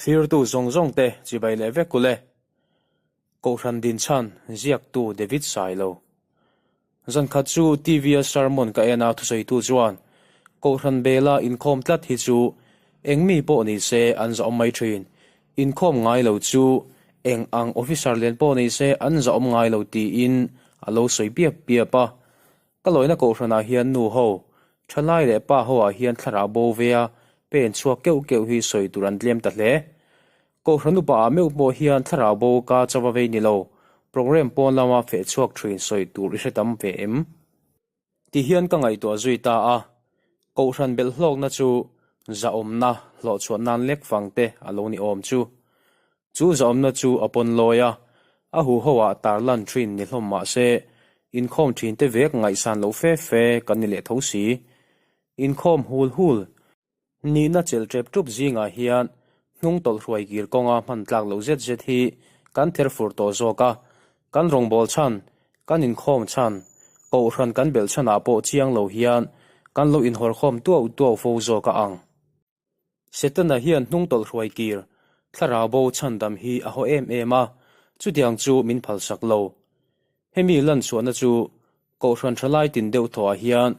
Thlirtu zawng zawng te chibai leh vek ule. Kohhran Dinchhan, ziaktu David Sailo. Zankhat chu TV a sermon ka en a thusawitu chuan Kohhran bela inkhawm tlat hi chu eng mi pawh ni se an zahawm mai thin. Inkhawm ngai lo chu eng ang officer lian pawh ni se an zahawm ngai lo tiin a lo sawi piap piap a. Ka lawina Kohhranah hian nu ho, thalai leh pa ho ah hian thlarau bo ve a pen chhuak keuh keuh hi sawi tur an tlem ta hle. Kohhran upa ah meuh pawh hian thlarau bo ka chauva vei ni lo, program pawn lama feh chhuak thin sawi tur i hre tam ve em? Ti hian ka ngaihtuah zui ta a, Kohhran belh hlawkna chu zahawmna hlawhchhuah nan lek fang te a lo ni awm chu. Chu zahawmna chu a pawn lawi a, a huho ah tarlan thin ni hlawm mah se, inkhawm thin te vek ngaihsan loh fe fe kan ni leh tho si. Inkhawm hul hul Nihna chelh tep tup zingah hian hnung tawlh hruai kir kawnga hman tlak loh zet zet hi kan ther fur tawh zawk a, kan rawngbâwl chhan, kan inkhâwm chhan, kohhran kan belh chhanah pawh chiang lo hian kan lo inhawrkhâwm tuau tuau fo zawk a ang. Setana hian hnung tawlh hruai kir, thlarau bo chhandam hi a haw em em a, chutiang chu min phalsak lo. Hemi lanchhuahna chu Kohhran thalai tin deuh thawhah hian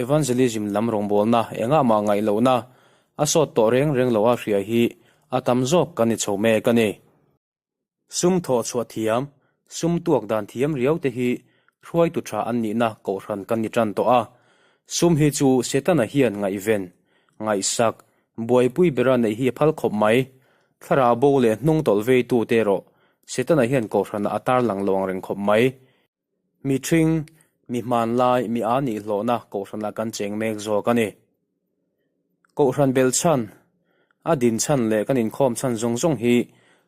Evangelism lam rawngbawlna engah mah ngaih lohna a sawt tawh reng reng loh a hria hi a tam zawk kan ni chho mek a ni. Sum thawh chhuah thiam, sum tuak dan thiam riau te hi hruaitu tha an nihna kohhran kan ni tan tawh a. Sum hi chu Setana hian ngaihven, ngaihsak, buaipui bera neih hi a phal khawp mai. Thlarau bo leh hnung tawlh veitu te erawh Setana hian kohhranah a tarlang lo ang reng khawp mai. Mi ṭhing, mi hmanlai, mi aa nihlawhna kohhranah kan cheng mek zawk a ni. Kohhran belh chhan, a din chhan leh kan inkhawm chhan zawng zawng hi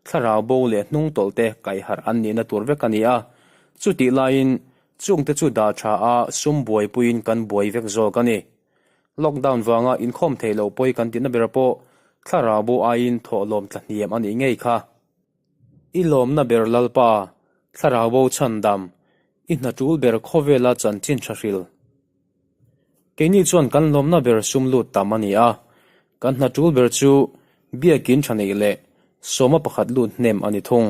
thlarau bo leh hnung tawlh te kaihharh an nihna tur vek a ni a, chutih laiin chungte chu dah tha a sum buaipuiin kan buai vek zawk a ni. Lockdown vanga inkhawm theih loh pawi kan tihna ber pawh thlarau bo aiin thawhlawm tlahniam a nih ngei kha. I lawmna ber Lalpa, Thlarau bo chhandam, i hna tul ber khawvela chanchin tha hril. Keini chuan kan lawmna ber sum lut tam a ni a, kan hna tul ber chu biakin tha neih leh sawma pakhat lut hnem a ni thung.